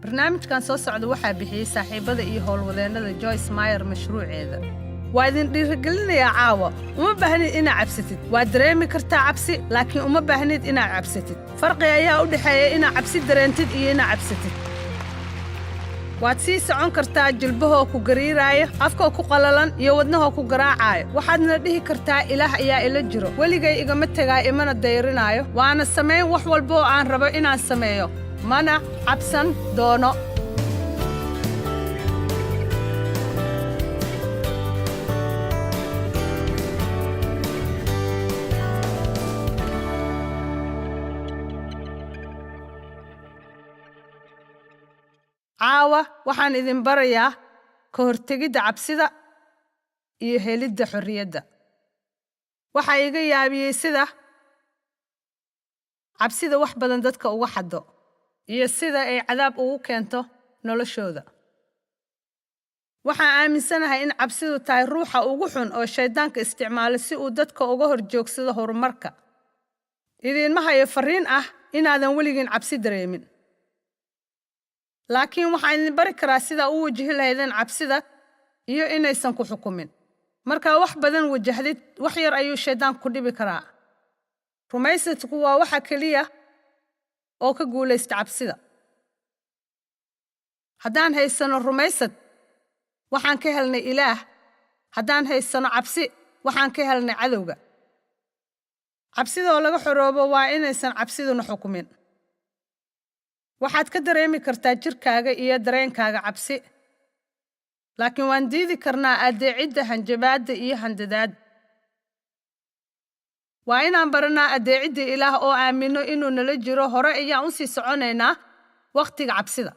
Barnaamijkan soo socda waxaa bixiyey saaxiibada iyo howlwadeennada Joyce Meyer mashruuceeda. Waa idin dhiirigelinayaa caawa. Uma baahnid inaad cabsatid. Waad dareemi kartaa cabsi, laakiin uma baahnid inaad cabsatid. Farqi ayaa u dhexeeya inaad cabsi dareentid iyo inaad cabsatid. Waad sii socon kartaa jilbahoo ku gariiraaya, afkoo ku qalalan iyo wadnahoo ku garaacaaya. Waxaadna dhihi kartaa, "Ilaah ayaa ila jiro, weligay igama tegaay, imana dayrinaayo, waana samayn wax walba oo aan rabo inaan sameeyo, mana cabsan doono." Caawa waxaan idin barayaa ka hortegidda cabsida iyo helidda xorriyadda. Waxaa iga yaabiyey sida cabsida wax badan dadka uga xaddo iyo sida ay cadaab ugu keento noloshooda. Waxaan aaminsanahay in cabsidu tahay ruuxa ugu xun oo shayddaanka isticmaalo si uu dadka uga hor joogsado horumarka. Idiinma hayo farriin ah inaadan weligiin cabsi dareemin, laakiin waxaan idin bari karaa sidaa u wajihi lahaydeen cabsida iyo inaysan ku xukumin. Markaa wax badan wajahdid, wax yar ayuu shayddaanku ku dhibi karaa. Rumaysadku waa waxa keliya oo ka guulaysta cabsida. Haddaan haysano rumaysad, waxaan ka helnay Ilaah. Haddaan haysano cabsi, waxaan ka helnay cadowga. Cabsidoo laga xoroobo waa inaysan cabsiduna xukumin. Waxaad ka dareemi kartaa jirkaaga iyo dareenkaaga cabsi, laakiin waan diidi karnaa addeecidda hanjabaadda iyo handadaad. Waa inaan baranaa addeecidda Ilaah oo aamino inuu nala jiro. Hore ayaan u sii soconaynaa wakhtiga cabsida.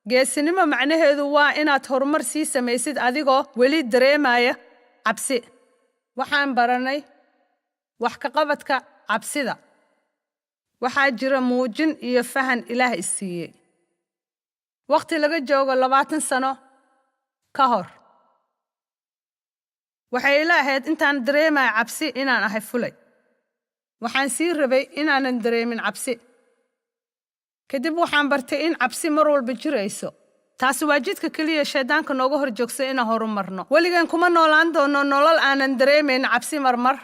Geesinimo macnaheedu waa inaad horumar sii samaysid adigoo weli dareemaya cabsi. Waxaan baranay wax ka qabadka cabsida. Waxaa jira muujin iyo fahan Ilaah is siiyey wakhti laga joogo 20 sano ka hor. Waxay ila ahayd intaan dareemaya cabsi inaan ahay fulay. Waxaan sii rabay inaanan dareemin cabsi. Kadib waxaan bartay in cabsi mar walba jirayso. Taasi waa jidka keliya shayddaanka nooga hor joogsa inaan horumarno. Weligan kuma noolaan doono nolol aanan dareemayn cabsi marmar.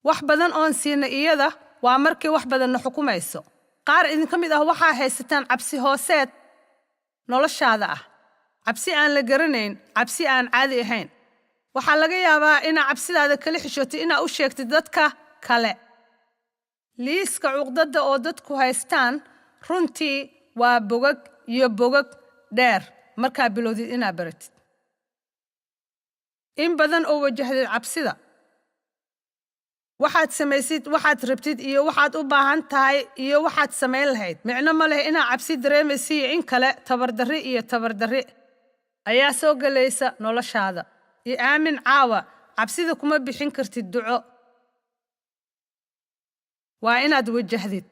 Wax badan oon siina iyada waa markii wax badanna xukumayso. Qaar idinka mid ah waxaa haysataan cabsi hooseed noloshaada ah, cabsi aan la garanayn, cabsi aan caadi ahayn. Waxaa laga yaabaa inaa cabsidaada kala xishootay inaa u sheegtid dadka kale. Liiska cuqdadda oo dadku haystaan runtii waa bogag iyo bogag dheer markaa bilowdid inaa baratid. In badan oo wajahdid cabsida, waxaad samaysid waxaad rabtid iyo waxaad u baahan tahay iyo waxaad samayn lahayd. Micno ma leh inaad cabsi dareemaysa iyo in kale. Tabardarri iyo tabardarri ayaa soo gelaysa noloshaada. Iyo aamin, caawa cabsida kuma bixin kartid duco. Waa inaad wajahdid.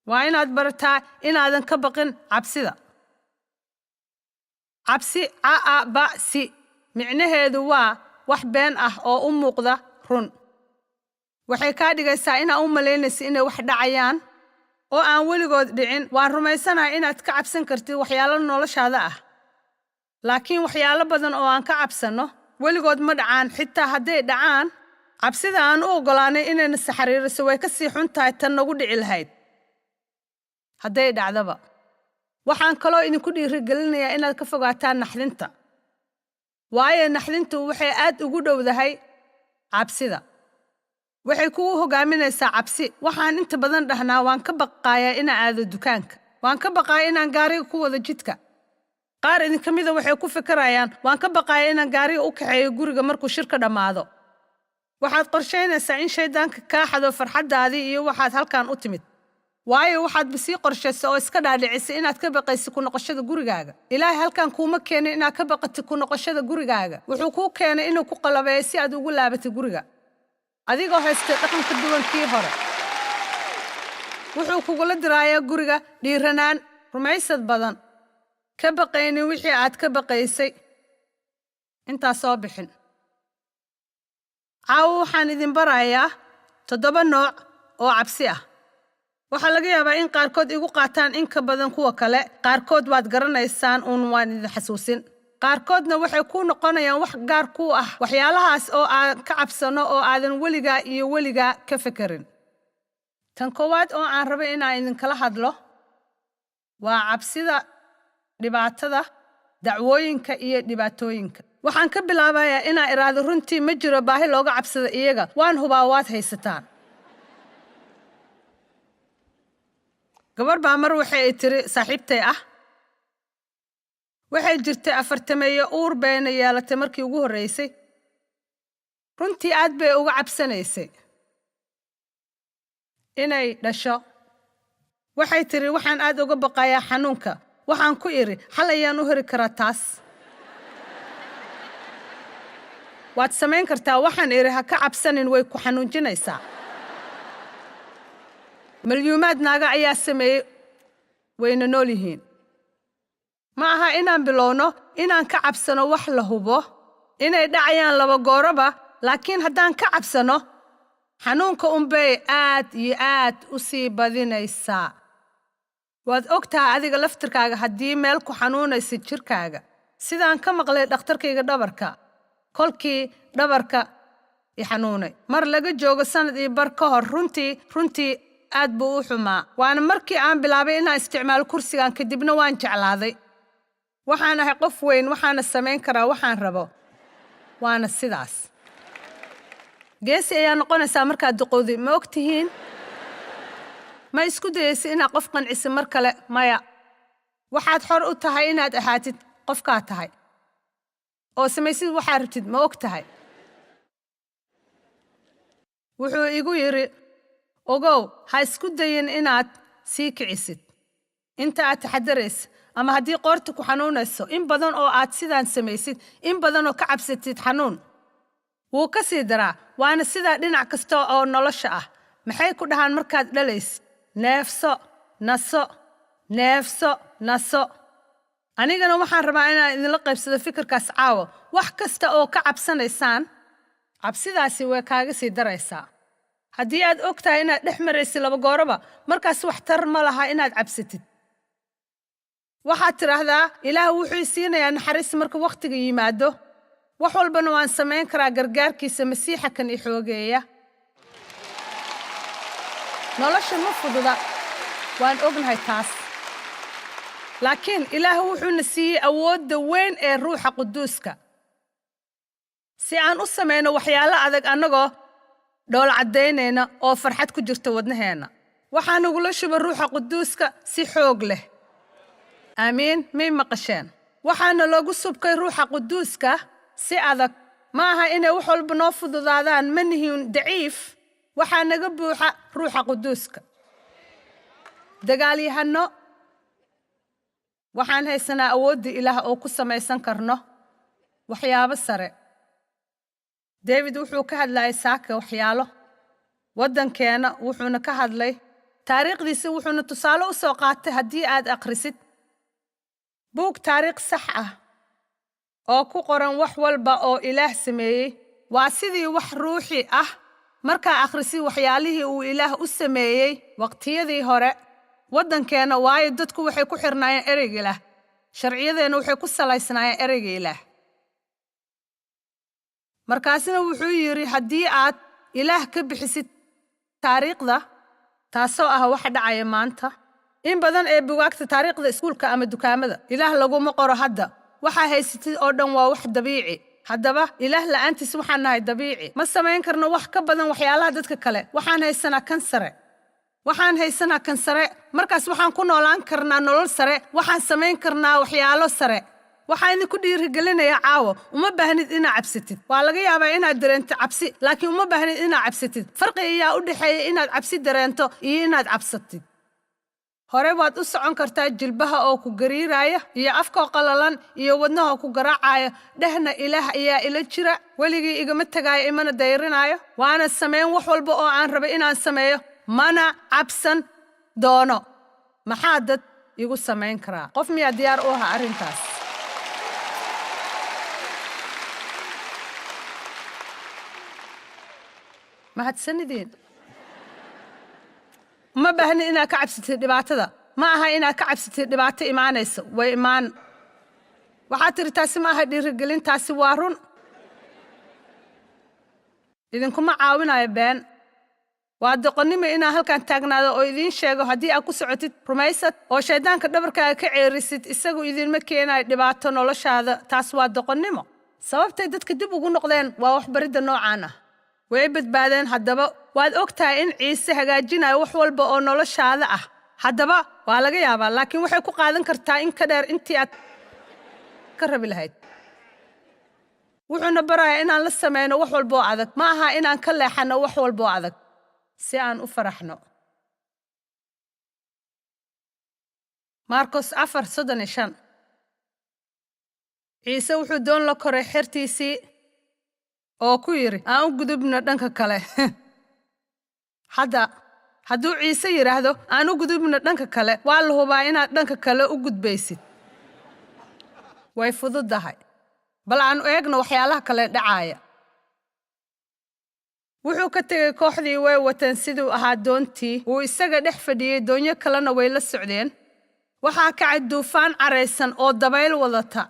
Waa inaad barataa inaadan ka baqin cabsida. Cabsi ca ba si micnaheedu waa wax been ah oo u muuqda run. Waxay kaa dhigaysaa inaa u malaynaysa inay wax dhacayaan oo aan weligood dhicin. Waan rumaysanahay inaad ka cabsan kartid waxyaalo noloshaada ah, laakiin waxyaalo badan oo aan ka cabsanno weligood ma dhacaan. Xitaa hadday dhacaan, cabsida aan u oggolaanay inayna saxariiriso way ka sii xun tahay tan nagu dhici lahayd hadday dhacdaba. Waxaan kaloo idinku dhiirigelinayaa inaad ka fogaataan naxdinta, waayo naxdintu waxay aad ugu dhowdahay cabsida. Waxay kugu hogaaminaysaa cabsi. Waxaan inta badan dhahnaa, "Waan ka baqaayaa inaan aado dukaanka, waan ka baqaaya inaan gaariga ku wado jidka." Qaar idinka mida waxay ku fikirayaan, "Waan ka baqaaya inaan gaariga u kaxeeyo guriga markuu shirka dhammaado." Waxaad qorshaynaysaa in shayddaanka kaa xado farxaddaadii iyo waxaad halkan u timid, waayo waxaadba sii qorshaysa oo iska dhaadhicisay inaad ka baqaysid ku noqoshada gurigaaga. Ilaahay halkan kuuma keenin inaad ka baqatid ku noqoshada gurigaaga. Wuxuu kuu keenay inuu ku qalabeeyo si aad ugu laabatid guriga adigoo haystay dhaqan ka duwan kii hore. Wuxuu kugula diraayaa guriga dhiiranaan, rumaysad badan, ka baqaynin wixii aad ka baqaysay intaa soo bixin. Caawa waxaan idin barayaa toddoba nooc oo cabsi ah. Waxaa laga yaabaa in qaarkood igu qaataan in ka badan kuwa kale. Qaarkood waad garanaysaan uun, waan idin xasuusin. Qaarkoodna waxay ku noqonayaan wax gaar ku ah, waxyaalahaas oo aan ka cabsano oo aadan weligaa iyo weligaa ka fekerin. Tan koowaad oo aan rabo inaan idinkala hadlo waa cabsida dhibaatada, dacwooyinka iyo dhibaatooyinka. Waxaan ka bilaabayaa inaan iraahdo, runtii ma jiro baahi looga cabsado iyaga. Waan hubaa waad haysataan. Gabar baa mar waxay ay tiri, saaxiibtay ah, waxay jirtay 40-meeyo, uur bayna yeelatay markii ugu horreysay. Runtii aad bay uga cabsanaysay inay dhasho. Waxay tiri, "Waxaan aad uga baqayaa xanuunka." Waxaan ku idhi, "Xal ayaan u heri karaa taas. Waad samayn kartaa." Waxaan idhi, "Ha ka cabsanin, way ku xanuunjinaysaa. Malyuumaad naaga ayaa sameeyey, wayna nool yihiin." Ma aha inaan bilowno inaan ka cabsano wax la hubo inay dhacayaan laba gooroba, laakiin haddaan ka cabsano xanuunka unbay aad iyo aad u sii badinaysaa. Waad og tahay adiga laftirkaaga haddii meel ku xanuunaysa jirkaaga. Sidaan ka maqlay dhakhtarkayga dhabarka, kolkii dhabarka i xanuunay mar laga joogo sanad iyo bar ka hor, runtii runtii aad buu u xumaa. Waana markii aan bilaabay inaan isticmaalo kursigan, kadibna waan jeclaaday. Waxaan ahay qof weyn, waxaana samayn karaa waxaan rabo, waana sidaas. Geesi ayaa noqonaysaa markaad duqowday, ma og tihiin? Ma isku dayaysa inaad qof qancisa mar kale? Maya. Waxaad xor u tahay inaad ahaatid qofkaa tahay oo samaysid waxaad rabtid, ma og tahay? Wuxuu igu yidhi, "Ogow, ha isku dayin inaad sii kicisid inta aad taxadaraysa ama haddii qoorta ku xanuunayso. In badan oo aad sidaan samaysid, in badan oo ka cabsatid xanuun wuu ka sii daraa." Waana sidaa dhinac kasta oo nolosha ah. Maxay ku dhahaan markaad dhalaysid? Neefso, naso, neefso, naso. Anigana waxaan rabaa inaan idinla qaybsado fikirkaas caawa. Wax kasta oo ka cabsanaysaan, cabsidaasi way kaaga sii daraysaa. Haddii aad og tahay inaad dhex maraysid laba gooroba, markaas waxtar ma laha inaad cabsatid. Waxaad tidhaahdaa, "Ilaah wuxuu siinayaa naxariis marka wakhtiga yimaado. Wax walbana waan samayn karaa gargaarkiisa Masiixa kan i xoogeeya." Nolosha ma fududa, waan ognahay taas, laakiin Ilaah wuxuuna siiyey awoodda weyn ee Ruuxa Quduuska si aan u samayno waxyaalo adag, annagoo dhool caddaynayna oo farxad ku jirta wadnaheenna. Waxaa nagula shuba Ruuxa Quduuska si xoog leh. Aamiin, may maqasheen? Waxaana loogu subkay Ruuxa Quduuska si adag. Ma aha inay wax walba noo fududaadaan. Ma nihin daciif. Waxaa naga buuxa Ruuxa Quduuska. Dagaalyahanno waxaan haysanaa, awoodda Ilaah oo ku samaysan karno waxyaabo sare. David wuxuu ka hadlayay saaka waxyaalo waddankeena, wuxuuna ka hadlay taariikhdiisa, wuxuuna tusaale u soo qaatay haddii aad akhrisid buug taariikh sax ah oo ku qoran wax walba oo Ilaah sameeyey, waa sidii wax ruuxi ah markaa akhrisid waxyaalihii uu Ilaah u sameeyey waqtiyadii hore waddankeenna, waayo dadku waxay ku xirnaayeen ereyga Ilaah, sharciyadeenna waxay ku salaysnaayeen ereyga Ilaah. Markaasina wuxuu yidhi, haddii aad Ilaah ka bixisid taariikhda, taasoo ah waxa dhacaya maanta, in badan ee bugaagta taariikhda iskuulka ama dukaamada, Ilaah laguma qoro. Hadda waxaa haysatid oo dhan waa wax dabiici. Haddaba Ilaah la'aantiis waxaan nahay dabiici. Ma samayn karno wax ka badan waxyaalaha dadka kale. Waxaan haysanaa kan sare, waxaan haysanaa kan sare. Markaas waxaan ku noolaan karnaa nolol sare, waxaan samayn karnaa waxyaalo sare. Waxaan idinku dhiirigelinayaa caawa, uma baahnid inaad cabsatid. Waa laga yaabaa inaad dareento cabsi, laakiin uma baahnid inaad cabsatid. Farqi ayaa u dhexeeya inaad cabsi dareento iyo inaad cabsatid. Hore waad u socon kartaa jilbaha oo ku gariiraya iyo afkoo qalalan iyo wadnaha oo ku garaacaya. Dhehna, "Ilaah ayaa ila jira, weligii igama tegaayo, imana dayrinaayo. Waana samayn wax walba oo aan rabay inaan sameeyo, mana cabsan doono. Maxaa dad igu samayn karaa?" Qof miyaa diyaar u ahaa arrintaas? Mahadsanideen. Uma baahnid inaad ka cabsatid dhibaatada. Ma aha inaad ka cabsatid dhibaato imaanaysa, way imaan. Waxaad tiri, taasi ma aha dhiirigelin, taasi waa run. Idinkuma caawinayo been. Waa doqonnimo inaan halkan taagnaado oo idiin sheego haddii aad ku socotid rumaysad oo shayddaanka dhabarkaaga ka ceerisid, isagu idinma keenayo dhibaato noloshaada. Taas waa doqonnimo. Sababtay dadka dib ugu noqdeen waa waxbaridda noocaan ah. Way badbaadeen. Haddaba waad og tahay in Ciise hagaajinayo wax walba oo noloshaada ah. Haddaba waa laga yaabaa, laakiin waxay ku qaadan kartaa in ka dheer intii aad ka rabi lahayd. Wuxuuna barayaa inaan la samayno wax walba oo adag. Ma aha inaan ka leexanno wax walba oo adag si aan u faraxno. Markos 4:35. Ciise wuxuu doon la koray xertiisii oo ku yidhi, aan u gudubno dhanka kale. Hadda hadduu Ciise yidhaahdo aan u gudubno dhanka kale, waa la hubaa inaad dhanka kale u gudbaysid. Way fududahay. Bal aan eegno waxyaalaha kale dhacaaya. Wuxuu ka tegey kooxdii way wateen siduu ahaa doontii. Wuu isaga dhex fadhiyey, doonyo kalena way la socdeen. Waxaa kacay duufaan caraysan oo dabayl wadata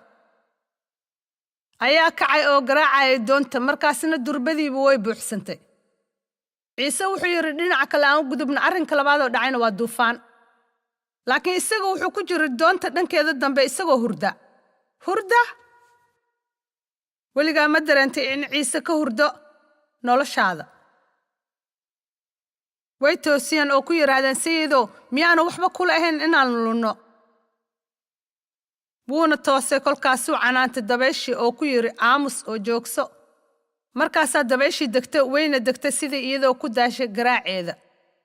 ayaa kacay oo garaacayay doonta, markaasna durbadiiba way buuxsantay. Ciise wuxuu yidhi dhinaca kale aan u gudubno. Arrinka labaad oo dhacayna waa duufaan. Laakiin isaga wuxuu ku jiray doonta dhankeeda dambe isagoo hurda. Hurda? Weligaa ma dareentay in Ciise ka hurdo noloshaada? Way toosiyeen oo ku yidhaahdeen, Sayidow, miyaanu waxba kula ahayn inaan lunno? Wuuna toosay, kolkaasuu canaantay dabayshii oo ku yidhi, aamus oo joogso. Markaasaa dabayshii degtay, wayna degtay sidii iyadoo ku daashay garaaceeda.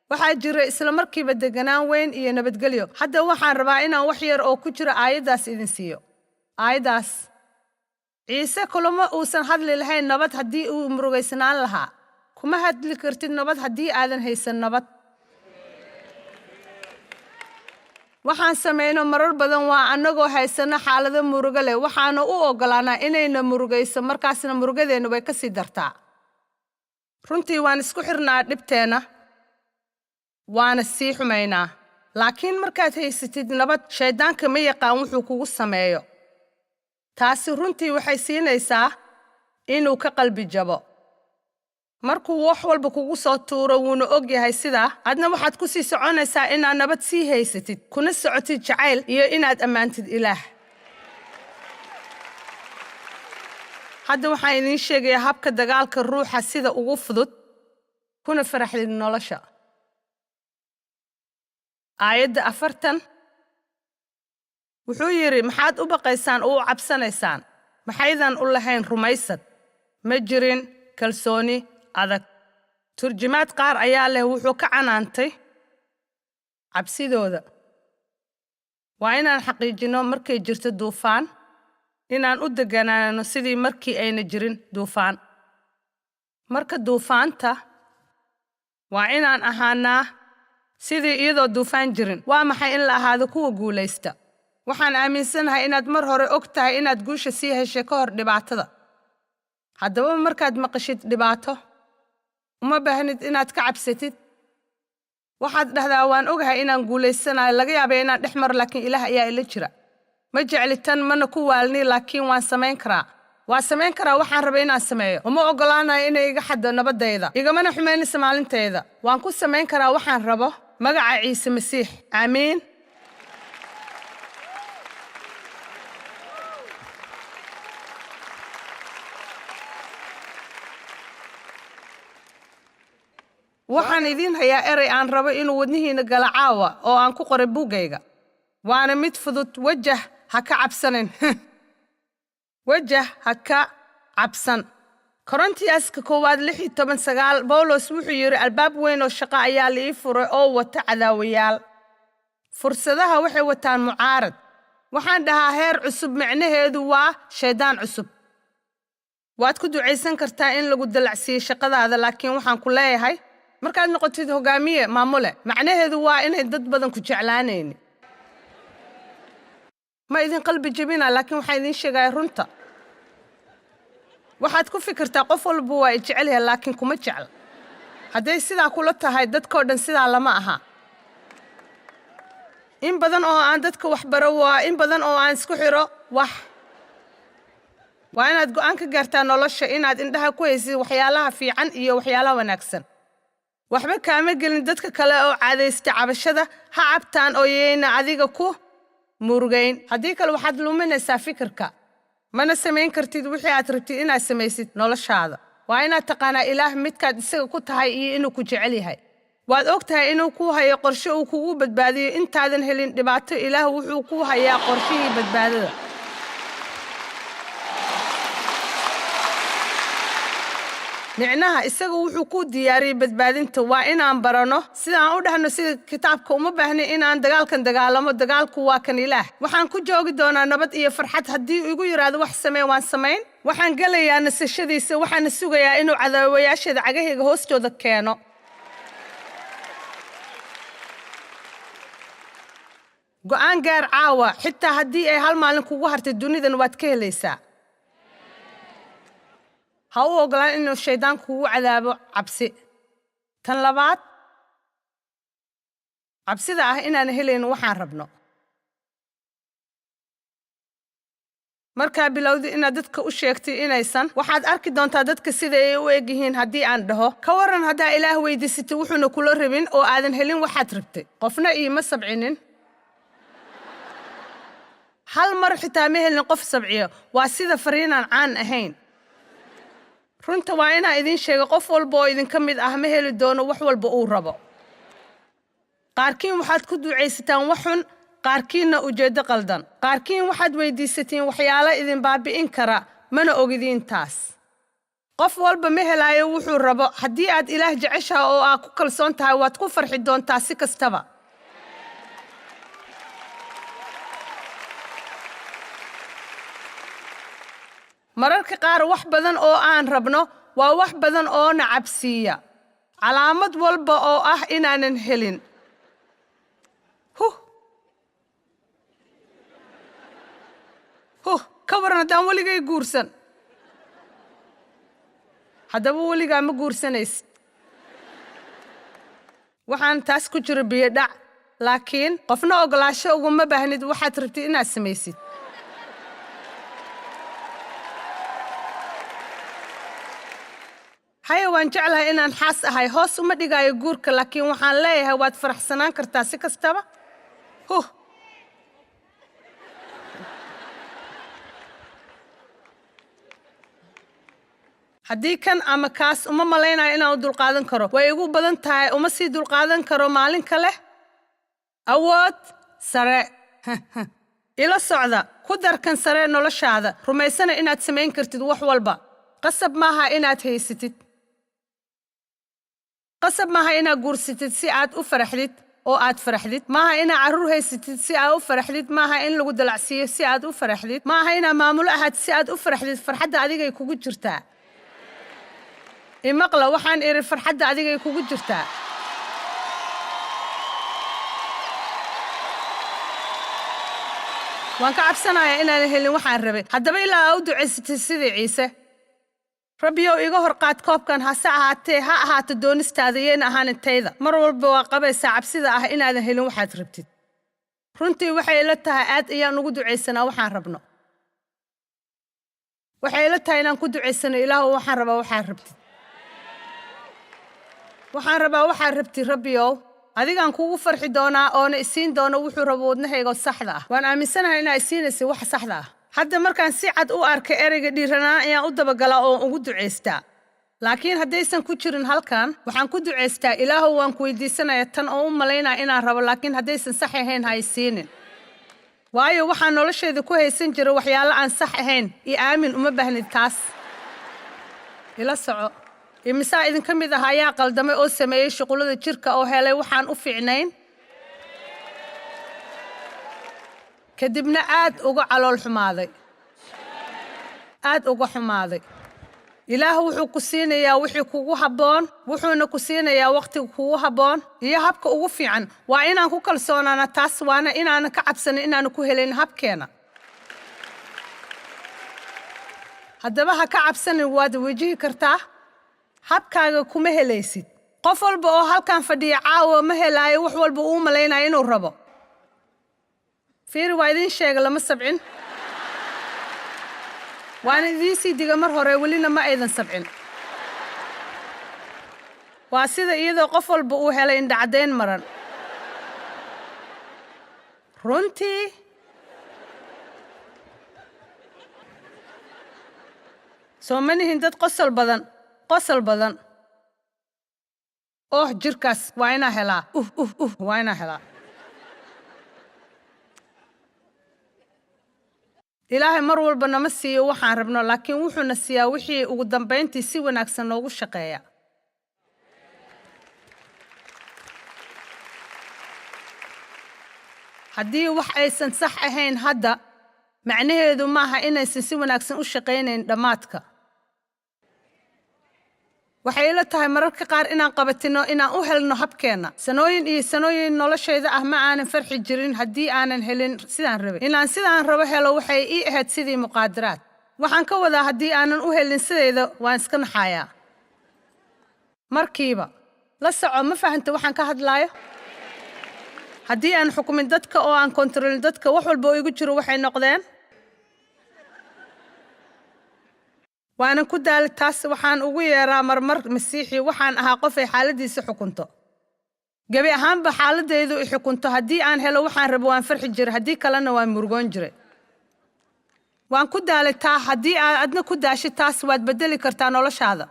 Waxaa jira isla markiiba deganaan weyn iyo nabadgelyo. Hadda waxaan rabaa inaan wax yar oo ku jira aayaddaas idin siiyo. Aayaddaas Ciise kulama uusan hadli lahayn nabad haddii uu murugaysnaan lahaa. Kuma hadli kartid nabad haddii aadan haysan nabad. Waxaan samayno marar badan waa annagoo haysano xaalado murugo leh, waxaana u oggolaanaa inayna murugayso, markaasna murugadeenna way ka sii dartaa. Runtii waan isku xirnaa dhibteenna, waana sii xumaynaa. Laakiin markaad haysatid nabad, shayddaanka ma yaqaan wuxuu kugu sameeyo. Taasi runtii waxay siinaysaa inuu ka qalbi jabo. Markuu wax walba kugu soo tuuro, wuuna og yahay sidaa, adna waxaad ku sii soconaysaa inaad nabad sii haysatid, kuna socotid jacayl iyo inaad ammaantid Ilaah. Hadda waxaan idiin sheegayaa habka dagaalka ruuxa sida ugu fudud, kuna faraxdid nolosha. Aayadda 40 wuxuu yidhi, maxaad u baqaysaan oo u cabsanaysaan? Maxaydan u lahayn rumaysad? Ma jirin kalsooni adag. Turjumaad qaar ayaa leh wuxuu ka canaantay cabsidooda. Waa inaan xaqiijinno markay jirto duufaan, inaan u degganaano sidii markii ayna jirin duufaan. Marka duufaanta waa inaan ahaanaa sidii iyadoo duufaan jirin. Waa maxay in la ahaado kuwa guulaysta? Waxaan aaminsanahay inaad mar hore og tahay inaad guusha sii heshay ka hor dhibaatada. Haddaba markaad maqashid dhibaato, uma baahnid inaad ka cabsatid. Waxaad dhahdaa, waan ogahay inaan guulaysanayo, laga yaabay inaan dhex maro, laakiin Ilaah ayaa ila jira. Ma jecli tan, mana ku waalni, laakiin waan samayn karaa. Waan samayn karaa waxaan rabay inaan sameeyo. Uma oggolaanayo inay iga xaddo nabaddayda, igamana xumaynaysa maalintayda. Waan ku samayn karaa waxaan rabo magaca Ciise Masiix. Aamiin. Waxaan idiin hayaa erey aan rabo inuu wadnihiina gala caawa oo aan ku qoray buuggayga. Waana mid fudud. Wajah ha ka cabsanin. Wajah ha ka cabsan. Korintiyaska koowaad 16:9, Bawlos wuxuu yidhi, albaab weyn oo shaqo ayaa la ii furay oo wata cadaawayaal. Fursadaha waxay wataan mucaarad. Waxaan dhahaa heer cusub micnaheedu waa shayddaan cusub. Waad ku ducaysan kartaa in lagu dalacsiiyo shaqadaada, laakiin waxaan ku leeyahay markaad noqotid hogaamiye maamule, macnaheedu waa inay dad badan ku jeclaanaynin. Ma idin qalbi jebina, laakiin waxaan idiin sheegaya runta. Waxaad ku fikirtaa qof walba waa i jecel yahay, laakiin kuma jecla. Hadday sidaa kula tahay, dadkoo dhan sidaa lama aha. In badan oo aan dadka wax baro waa in badan oo aan isku xiro wax. Waa inaad go'aan ka gaartaa nolosha inaad indhaha ku haysid waxyaalaha fiican iyo waxyaalaha wanaagsan. Waxba kaama gelin dadka kale oo caadaysta cabashada, ha cabtaan oo yayna adiga ku murugayn. Haddii kale waxaad luminaysaa fikirka. Mana samayn kartid wixii aad rabtid inaad samaysid noloshaada. Waa inaad taqaanaa Ilaah midkaad isaga ku tahay iyo inuu ku jecel yahay. Waad og tahay inuu kuu hayo qorshe uu kugu badbaadiyo intaadan helin dhibaato. Ilaah wuxuu kuu hayaa qorshihii badbaadada. Micnaha isagu wuxuu ku diyaariyey badbaadinta. Waa inaan barano sidaan u dhahno sida kitaabka. Uma baahni inaan dagaalkan dagaalamo, dagaalku waa kan Ilaah. Waxaan ku joogi doonaa nabad iyo farxad. Haddii igu yidhaahdo wax samee, waan samayn. Waxaan gelayaa nasashadiisa, waxaana sugayaa inuu cadaawayaasheeda cagahayga hoostooda keeno. Go'aan gaar caawa, xitaa haddii ay hal maalin kugu hartay dunidan waad ka helaysaa. Ha u ogolaan inuu shayddaanku kugu cadaabo cabsi. Tan labaad, cabsida ah inaan helayn waxaan rabno. Markaa bilowdi inaad dadka u sheegtay inaysan, waxaad arki doontaa dadka sida ay u eg yihiin. Haddii aan dhaho, ka waran haddaa Ilaah weydiisatay wuxuuna kula rabin oo aadan helin waxaad rabtay? Qofna iima sabcinin. Hal mar xitaa ma helin qof sabciyo. Waa sida fariinaan caan ahayn. Runta waa inaan idiin sheego, qof walba oo idinka mid ah ma heli doono wax walba uu rabo. Qaarkiin waxaad ku ducaysataan wax xun, qaarkiinna ujeeddo qaldan. Qaarkiin waxaad weydiisatiin waxyaalo idin baabi'in kara, mana ogidiin taas. Qof walba ma helaayo wuxuu rabo. Haddii aad Ilaah jeceshaha oo aad ku kalsoon tahay, waad ku farxi doontaa si kastaba. Mararka qaar wax badan oo aan rabno waa wax badan oo na cabsiiya. Calaamad walba oo ah inaanan helin. Huh. Huh, ka waran haddaan weligay guursan? Haddaba weligaa ma guursanaysid. Waxaan taas ku jiro biyo dhac, laakiin qofna ogolaansho uguma baahnid waxaad rabtid inaad samaysid. Haya, waan jeclahay inaan xaas ahay. Hoos uma dhigaayo guurka, laakiin waxaan leeyahay waad faraxsanaan kartaa si kastaba. Huh. Haddii kan ama kaas, uma malaynayo inaan u dulqaadan karo. Way igu badan tahay, uma sii dulqaadan karo maalin kale. Awood sare. Ila socda, ku darkan sare noloshaada. Rumaysana inaad samayn kartid wax walba. Qasab maaha inaad haysatid. Qasab maaha inaad guursatid si aad u faraxdid oo aad faraxdid. Maaha inaad carruur haysatid si aad u faraxdid. Maaha in lagu dalacsiiyo si aad u faraxdid. Maaha inaad maamulo ahaad si aad u faraxdid. Farxadda adigay kugu jirtaa. Imaqla, waxaan idhi farxadda adigay kugu jirtaa. Waan ka cabsanayaa inaanan helin waxaan rabay. Haddaba ilaa aa u ducaysatid sidii Ciise. Rabbiyow, iga hor qaad koobkan, hase ahaatee ha ahaato doonistaada, yayna ahaanin tayda. Mar walba waa qabaysaa cabsida ah inaadan helin waxaad rabtid. Runtii waxay ila tahay aad ayaan ugu ducaysanaa waxaan rabno. Waxay ila tahay inaan ku ducaysano, Ilaahu waxaan rabaa waxaad rabtid. Waxaan rabaa waxaad rabtid, Rabbiyow. Adigaan kugu farxi doonaa oona isiin doono wuxuu rabo wadnahayga saxda ah. Waan aaminsanahay inaa isiinaysay waxa saxda ah. Hadda markaan si cad u arkay ereyga dhiiranaan ayaan u dabagalaa oo ugu ducaystaa. Laakiin haddaysan ku jirin halkan, waxaan ku ducaystaa, Ilaahow waan ku weydiisanaya tan oo u malaynaya inaan rabo, laakiin haddaysan sax ahayn ha isiinin. Waayo waxaan noloshayda ku haysan jiray waxyaalo aan sax ahayn. Io aamin, uma baahnid taas. Ila soco. Imisaa idinka mid ah ayaa qaldamay oo sameeyey shuqullada jirka oo helay waxaan u fiicnayn? Kadibna aad uga calool xumaaday. Aad uga xumaaday. Ilaah wuxuu ku siinayaa wixii kugu habboon, wuxuuna ku siinayaa wakhtiga kugu habboon iyo habka ugu fiican. Waa inaan ku kalsoonaana taas, waana inaanan ka cabsanin inaanu ku helin habkeena. Haddaba ha ka cabsanin, waad wajihi kartaa. Habkaaga kuma helaysid. Qof walba oo halkan fadhiya caawa ma helaayo wax walba uu malaynayo inuu rabo. Fiiri, waa idiin sheega, lama sabcin. Waana idiin sii diga mar hore, welina ma aydan sabcin. Waa sida iyadoo qof walba uu helay indhacaddayn maran. Runtii soo ma nihin dad qosol badan, qosol badan? Oh, jirkaas waa inaa helaa. Waa inaa helaa. Ilaahay mar walba nama siiyo waxaan rabno, laakiin wuxuuna siiyaa wixii ugu dambayntii si wanaagsan noogu shaqeeya. Haddii wax aysan sax ahayn hadda, macnaheedu maaha inaysan si wanaagsan u shaqaynayn dhammaadka. Waxay ila tahay mararka qaar inaan qabatino inaan u helno habkeenna. Sanooyin iyo sanooyin noloshayda ah ma aanan farxi jirin haddii aanan helin sidaan rabay. Inaan sidaan rabo helo waxay ii ahayd sidii muqaadaraad. Waxaan ka wadaa, haddii aanan u helin sidayda, waan iska naxayaa markiiba. La soco, ma fahanta waxaan ka hadlaayo? Haddii aan xukumin dadka oo aan kontrolin dadka, wax walba oo igu jiro waxay noqdeen. Waanan ku daali taas. Waxaan ugu yeeraa marmar Masiixi. Waxaan ahaa qof ay xaaladiisa xukunto, gebi ahaanba xaaladaydu i xukunto. Haddii aan helo waxaan rabo, waan farxi jiray, haddii kalena waan murugoon jiray. Waan ku daalay taa. Haddii aad adna ku daashid taas, waad bedeli kartaa noloshaada,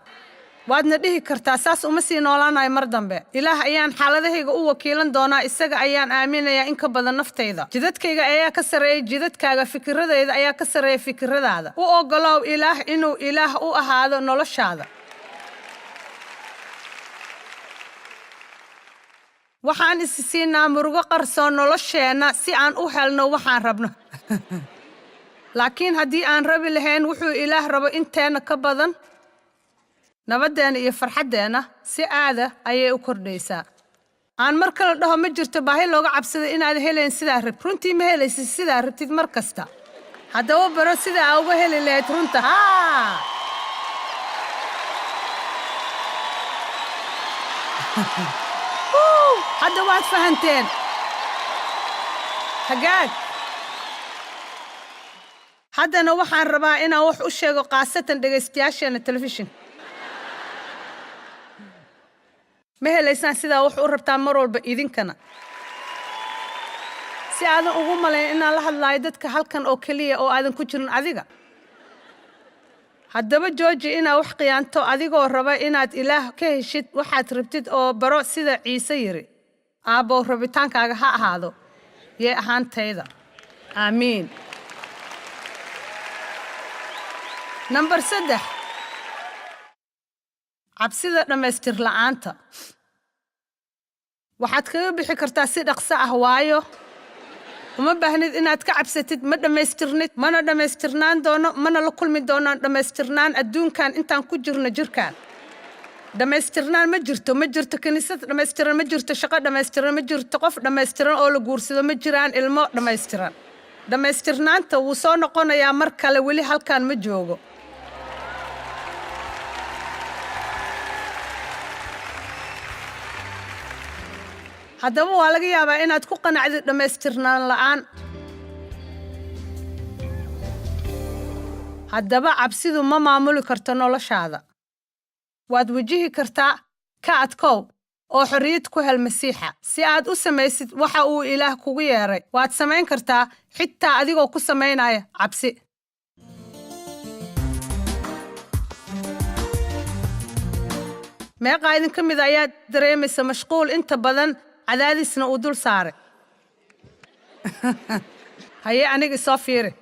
waadna dhihi kartaa, "Saas uma sii noolaanayo mar dambe. Ilaah ayaan xaaladahayga u wakiilan doonaa. Isaga ayaan aaminayaa in ka badan naftayda. Jidadkayga ayaa ka sarreeya jidadkaaga, fikiradayda ayaa ka sarreeya fikiradaada." U ogolow Ilaah inuu Ilaah u ahaado noloshaada. Waxaan isi siinaa murugo qarsoon nolosheenna si aan u helno waxaan rabno, laakiin haddii aan rabi lahayn wuxuu Ilaah rabo inteenna ka badan, nabadeenna iyo farxaddeenna si aada ayay u kordhaysaa. Aan mar kale dhaho, ma jirto baahi looga cabsado inaad helayn sidaa rabtid. Runtii ma helaysid sidaa rabtid mar kasta. Haddaba baro sida aa uga heli lahayd runta. Haa. Wuu, hadda waad fahanteen. Hagaag. Haddana waxaan rabaa inaan wax u sheego khaasatan dhegaystayaasheena telefishinka. Ma helaysaan sidaa wax u rabtaan mar walba idinkana. Si aadan ugu malayn inaan la hadlaayo dadka halkan oo keliya oo aadan ku jirin adiga. Haddaba jooji inaad wax khiyaanto adigoo raba inaad Ilaah ka heshid waxaad rabtid, oo baro sida Ciise yiri, "Aabbow, rabitaankaaga ha ahaado, yee ahaantayda." Aamiin. Nambar 3, cabsida dhammaystir la'aanta. Waxaad kaga bixi kartaa si dhaqso ah, waayo uma baahnid inaad ka cabsatid. Ma dhammaystirnid, mana dhammaystirnaan doono, mana la kulmi doonaan dhammaystirnaan adduunkan intaan ku jirno jirkaan. Dhammaystirnaan ma jirto. Ma jirto kiniisad dhammaystiran, ma jirto shaqo dhammaystiran, ma jirto qof dhammaystiran oo la guursado, ma jiraan ilmo dhammaystiran. Dhammaystirnaanta wuu soo noqonayaa mar kale, weli halkan ma joogo. Haddaba waa laga yaabaa inaad ku qanacdid dhammaystirnaan la'aan. Haddaba cabsidu ma maamuli karto noloshaada. Waad wajihi kartaa. Ka adkow oo xorriyad ku hel Masiixa si aad u samaysid waxa uu Ilaah kugu yeeray. Waad samayn kartaa xitaa adigoo ku samaynaya cabsi. Meeqaa idinka mid ayaa dareemaysa mashquul inta badan, cadaadisna uu dul saaray? Haye, aniga isoo fiiri.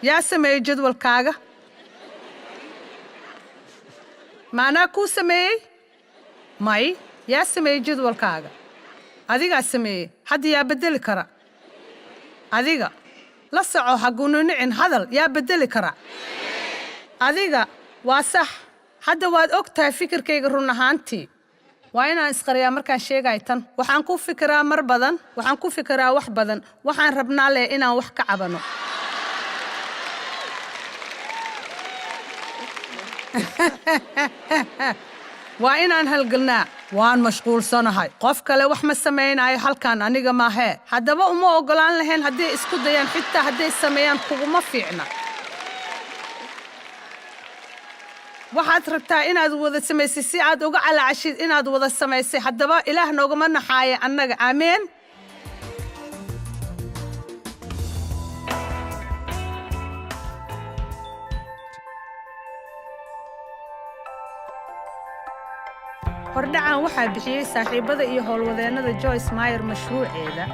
Yaa sameeyey jadwalkaaga? Maanaa kuu sameeyey? May. Yaa sameeyey jadwalkaaga? Adigaa sameeyey. Hadda yaa beddeli kara? Adiga. La soco, ha gunuunicin, hadal. Yaa beddeli kara? Adiga. Waa sax. Hadda waad og tahay fikirkayga. Run ahaantii waa inaan isqariyaa markaan sheegayo tan. Waxaan ku fikiraa mar badan, waxaan ku fikiraa wax badan. Waxaan rabnaa leh inaan wax ka cabano. Waa inaan halgelnaa. Waan mashquulsanahay, qof kale wax ma samaynayo halkan, aniga maahee. Haddaba uma oggolaan lahayn hadday isku dayaan, xitaa hadday sameeyaan kuguma fiicna. Waxaad rabtaa inaad wada samaysay si aad uga calaacashid inaad wada samaysay. Haddaba Ilaah noogama naxaaya annaga. Aameen. Hordhacan waxaa bixiyey saaxiibada iyo howlwadeennada Joyce Meyer mashruuceeda.